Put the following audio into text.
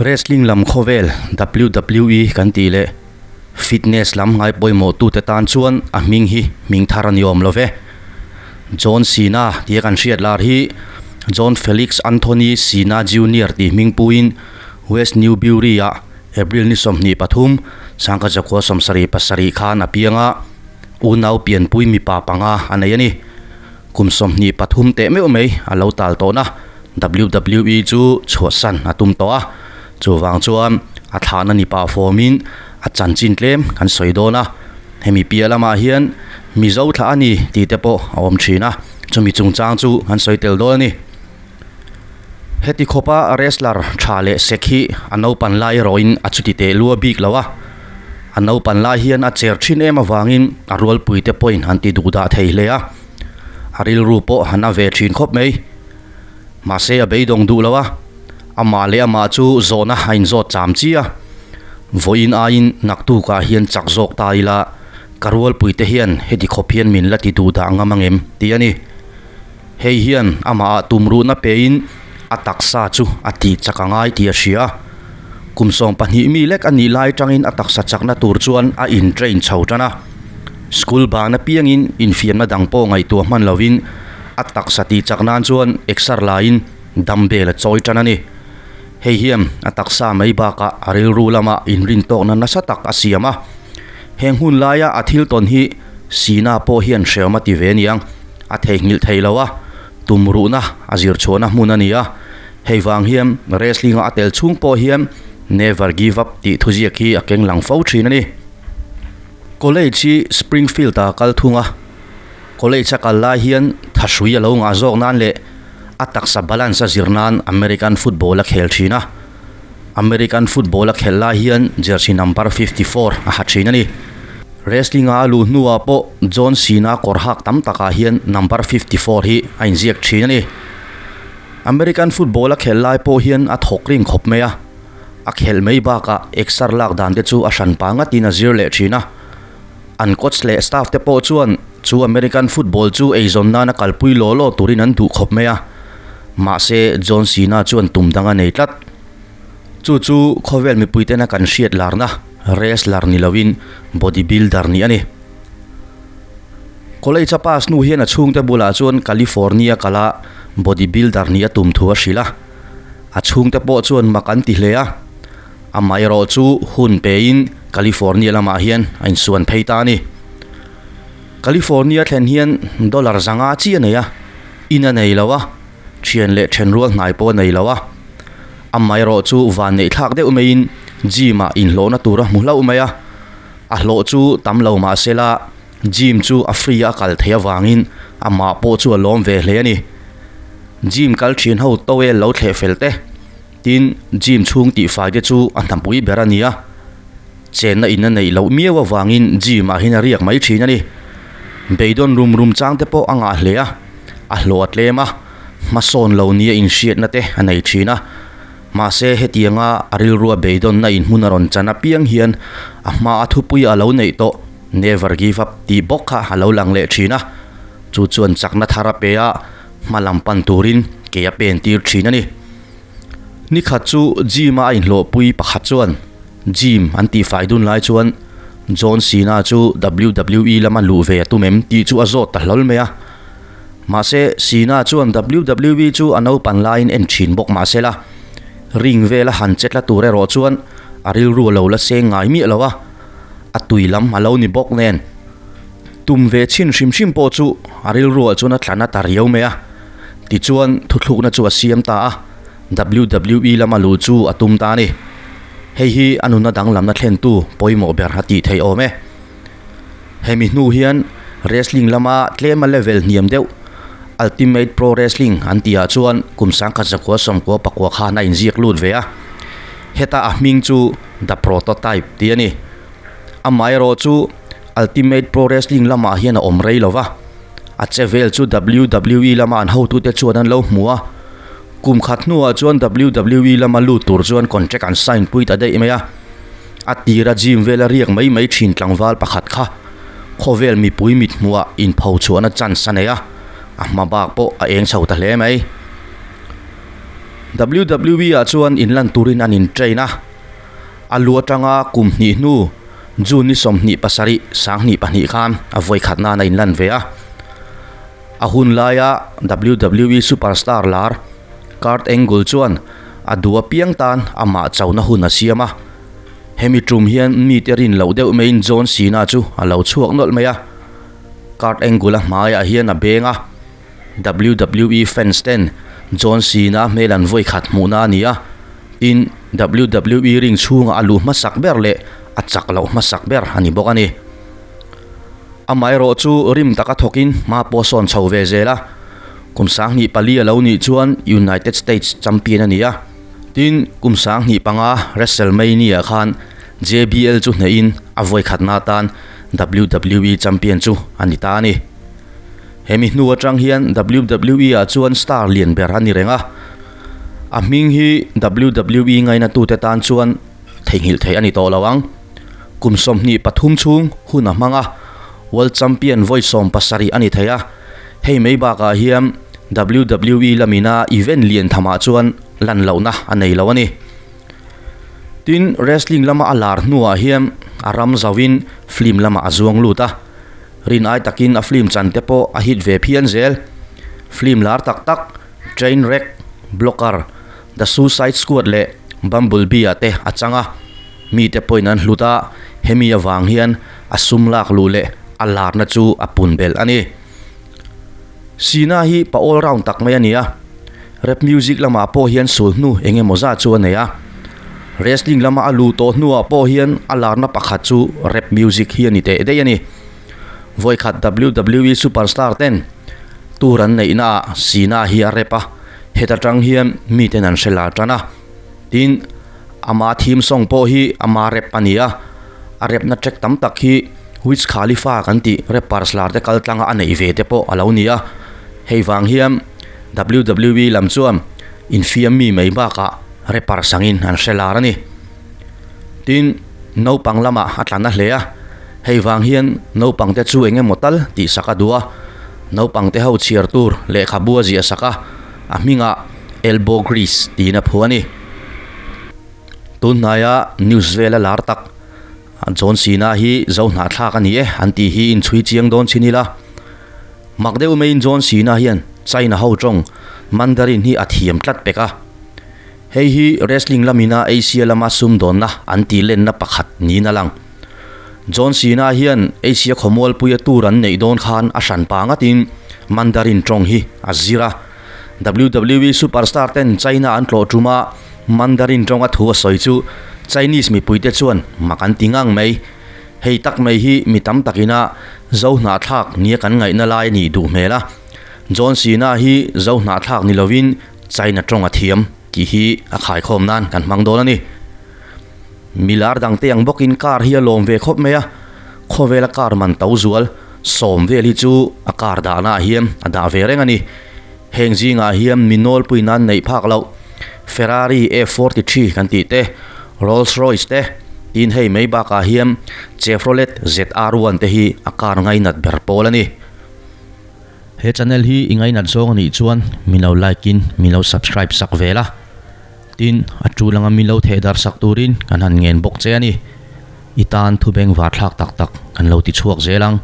Wrestling lam khawvel WWE kan tih leh fitness lam ngai pawimawh tute tan chuan a hming hi hming thar a ni awm lo ve. John Cena tia kan hriat lar hi John Felix Anthony Cena Junior tih hming puiin West Newbury-ah April ni 23, sangkhat zakua 77 khan a piang a, unau pianpui mipa panga a nei a ni. Kum 23 teh meuh mai a lo tal tawhna WWE chu chhuahsan a tum tawh a, chuvang chuan a thlahna ni pah fawmin a chanchin tlem kan sawi dawn a, hemi piah lamah hian Mizo thlah a ni tih te pawh a awm thin a, chumi chungchang chu kan sawi tel dawn a ni. Heti khawpa wrestler tha leh sek hi a naupan lai erawhin a chuti teh lua bik lo a, a naupan lai hian a cher thin em avangin a rualpuite pawhin an ti duh dah thei hle a, a rilru pawh a na ve thin khawp mai. Mahse a beidawng duh lo a, amah leh amah chu zawhna a inzawt cham chi a, vawiin aiin naktukah hian chak zawk ta ila ka rualpuite hian heti khawp hian min la ti duh dah ngam angem tih a ni. Hei hian amah tumruhna pein a taksa chu a tih chak a ngai tih a hria. Kum 12 mi lek a nih lai tangin a taksa chakna tur chuan a in train chho tan a. School ban apiangin infiamna dang pawh ngaihtuah hman lovin a taksa tih chak nan chuan exer laiin dumbbell a chawi tan a ni. Hei hian a taksa mai bakah a rilru lama inrintawkna nasa tak a siam a. Heng hun laia a thil tawn hi Sina pawh hian hreawm a ti ve aniang. A theihnghilh thei lo a, tumruhna a zir chhuahna hmun a ni a. Hei vang hian wrestling-a a tel chhung pawh hian Never give up tih thuziak hi a keng lang fo thin a ni. College hi Springfield-a kal thung a, college a kal lai hian thahrui a lo ngah zawk nan leh a taksa balance a zir nan American football a khel thin a. American football a khelh lai hian jersey number 54 a ha thin a ni. Wrestling a luh hnuah pawh John Cena kawr hak tam takah hian number 54 hi a inziak thin a ni. American football a khelh lai pawh hian a thawk ring khawp mai a, a khelh mai bakah exer lak dan te chu a hran pa ngatin a zir leh thin a. An coach leh staff te pawh chuan chu American football chu eizawn nana kalpui law law turin an duh khawp mai a, mahse John Cena chuan tum dang a nei tlat. Chu chu khawvel mipui tena kan hriat larna wrestler ni lovin body builder nih a ni. College a pass hnu hian a chhungte bulah chuan California kala body builder nih a tum thu a hrilh a, a chhungte pawh chuan mak an ti hle a. Amaherawh chu hun pein California lamah hian a insuan phei ta a ni. California thlen hian dollar 500 chi a nei a, in a nei lo a, thian leh thenrual hnai pawh a nei lo a. Amaherawh chu van neih thlak deuh maiin gym ah inhlawhna tur a hmu hlauh mai a, a hlawh chu tam lo mah sela gym chu a free a kal theih avangin amah pawh chu a lawm ve hle a ni. Gym kal thin ho towel lo thleh fel te. Tin, gym chhung tihfai te chu a hnapui ber a ni a, chenna in a neih loh miau avangin gym ah hian a riak mai thin a ni. Beidawn rum rum chang te pawh a ngah hle a, a hlawh a tlem a, hmasawn lo nia inhriatna te a nei thin a. Mahse, hetianga a rilrua beidawnna inhmun a rawn chan apiang hian a hma a thupui a lo neih tawh Never give up tih bawk kha a lo lang leh thin a, chu chuan chakna thar a pe a, hma lam pan turin ke a pen tir thin a ni. Ni khat chu gym a a inhlawhpui pakhat chuan gym an tihfai dun lai chuan John Cena chu WWE lama luh ve a tum em tih chu a zawt ta hlawl mai a. Mahse Cena chuan WWE chu a naupan laiin en thin bawk mahse la, ring vela han che tla tur erawh chuan a rilru a lo la seng ngai miah lo a, a tui lam a lo ni bawk nen. Tum ve chhin hrim hrim pawh chu a rilruah chuan a tla na ta riau mai a. Tichuan, thuthlukna chu a siam ta a, WWE lama luh chu a tum ta a ni. Hei hi a nunna danglamna thlentu pawimawh ber a tih theih awm e. Hemi hnu hian wrestling lama tlema level hniam deuh Ultimate Pro Wrestling an tihah chuan kum 1999 khan a inziak lut ve a. Heta a hming chu The Prototype tih a ni. Amaherawh chu Ultimate Pro Wrestling lamah hian a awm rei lo va. A che vel chu WWE lama an hotute chuan an lo hmu a, kum khat hnuah chuan WWE lama lut tur chuan contract an sign pui ta daih mai a. A tira gym vela riak mai mai thin tlangval pakhat kha khawvel mipui mit hmuhah inpho chhuahna chance a nei a, a hma bak pawh a eng chho ta hle mai. WWE ah chuan inlan turin an in train a, a lu atanga kum hnih hnu June ni 27 2002 khan a vawi khat nan a inlan ve a. A hun laia WWE superstar lar Kurt Angle chuan a duh apiang tan amah chona hun a siam a. Hemi tum hian mite rin loh deuh maiin John Cena chu a lo chhuak nawlh mai a. Kurt Angle-a hmaiah hian a beng a. WWE fans ten John Cena hmel an vawi khat hmuhna a ni a, tin WWE ring chhunga a luh hmasak ber leh a chak loh hmasak ber a ni bawk a ni. Amaherawh chu rim taka thawkin hma pawh a sawn chho ve zel a, kum 2004 a lo nih chuan United States champion a ni a, tin kum 2005 WrestleMania khan JBL chu hnehin a vawi khatna atan WWE champion chu a ni ta a ni. Hemi hnu atang hian WWE ah chuan star lian ber a ni reng a, a hming hi WWE ngainatute tan chuan theihnghilh theih a ni tawh lo ang. Kum 23 chhung hun a hmang a, World Champion vawi 17 a ni thei a, hei mai bakah hian WWE lamina event lian thamah chuan lan lohna a nei lo a ni. Tin, wrestling lama a lar hnuah hian a ram zauhin film lamah a zuang lut a. Rin ai takin a film chan te pawh a hit ve phian zel. Film lar tak tak Trainwreck, Blocker, The Suicide Squad leh Bumblebee ah te a chang a. Mite pawhin an hlut a, hemi avang hian a sum lak luh leh a larna chu a pun belh a ni. Sina hi pa all round tak mai a ni a, rap music lamah pawh hian sul hnu eng emaw zat chu a nei a. Wrestling lama a luh tawh hnuah pawh hian a larna pakhat chu rap music hi a ni teh daih a ni. Vawikhat WWE superstar ten tour an neihnaah Cena hi a rap a, heta tang hian miten an hre lar tan a. Tin, ama theme song pawh hi ama rap a ni a, a rapna track tam tak hi Wiz Khalifa kan tih rappers lar te kal tlanga a neih ve te pawh a lo ni a. Hei vang hian WWE lam chuan infiam mi mai bakah rapper sangin an hre lar a ni. Tin, naupang lamah a tlan a hle a, hei vang hian naupang te chu eng emaw tal tih sak a duh a, naupang te ho chhiar tur lehkhabu a ziah sak a, a hmingah Elbow Grease tiin a phu a ni. Tun hnaia news vela lar tak John Cena hi zo hnahthlak a ni e an tih hi inchhui chiang dawn chin ila. Mak deuh maiin John Cena hian China ho tawng Mandarin hi a thiam tlat pek a. Hei hi wrestling lamina Asia lama sumdawnna an tih lenna pakhat niin a lang. John Cena hian Asia khawmualpuia tour an neih dawn khan a hran pa ngatin Mandarin tawng hi a zir a. WWE superstar ten China an tlawh tuma Mandarin tawnga thu a sawi chu Chinese mipuite chuan mak an ti ngang mai. Hei tak mai hi mi tam takina Zo hnahthlak nia kan ngaihna lai a nih duh hmel a. John Cena hi Zo hnahthlak ni lovin China tawng a thiam tih hi a khaikhawm nan kan hmang dawn a ni. Milar dangte ang bawkin car hi a lawm ve khawp mai a, khawvela car man to zual sawm vel hi chu a car dahnaah hian a dah ve reng a ni. Heng zingah hian mi nawlpui nan neih phak loh Ferrari F43 kan tih te, Rolls Royce te, tin hei mai bakah hian Chevrolet ZR1 te hi a car ngainat ber pawl a ni. He channel hi i ngainat zawng a nih chuan min lo like in min lo subscribe sak ve la, tin a tul anga min lo theh dar sak turin kan han ngen bawk che a ni. I tan thu bengvar thlak tak tak kan lo ti chhuak zel ang.